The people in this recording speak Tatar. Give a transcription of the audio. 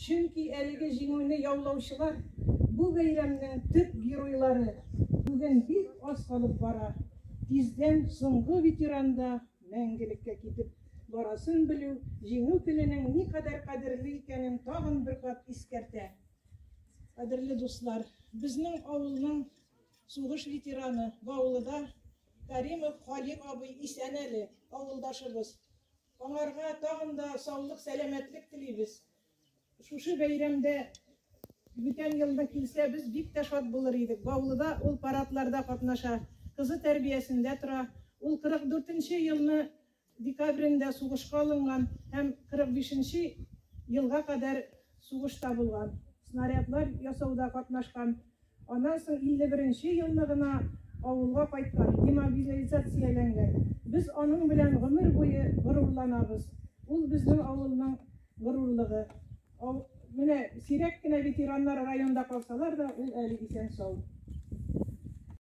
Чөнки әлеге җиңүне яулаучылар, бу бәйрәмнең төп геройлары бүген бик аз калып бара. Тиздән соңгы ветеран да мәңгелеккә китеп барасын белү Җиңү көненең никадәр кадерле икәнен тагын бер кат искәртә. Кадерле дуслар, безнең авылның сугыш ветераны Баулыда Каримов Халик абый исән әле, авылдашыбыз. Аңарга тагын да саулык, сәламәтлек телибез. Шушы бәйрәмдә бүтән елны килсә, без бик тә шат булыр идек. Баулыда ул парадларда катнаша, кызы тәрбиясендә тора. Ул 44 нче елны декабрендә сугышка алынган һәм 45 нче елга кадәр сугышта булган, снарядлар ясауда катнашкан. Аннан соң 51 нче елны гына авылга кайткан, демобилизацияләнгән. Без аның белән гомер буе горурланабыз. Ул безнең авылның горурлыгы. Менә сирәк кенә ветераннар районда калсалар да, ул әле исән-сау.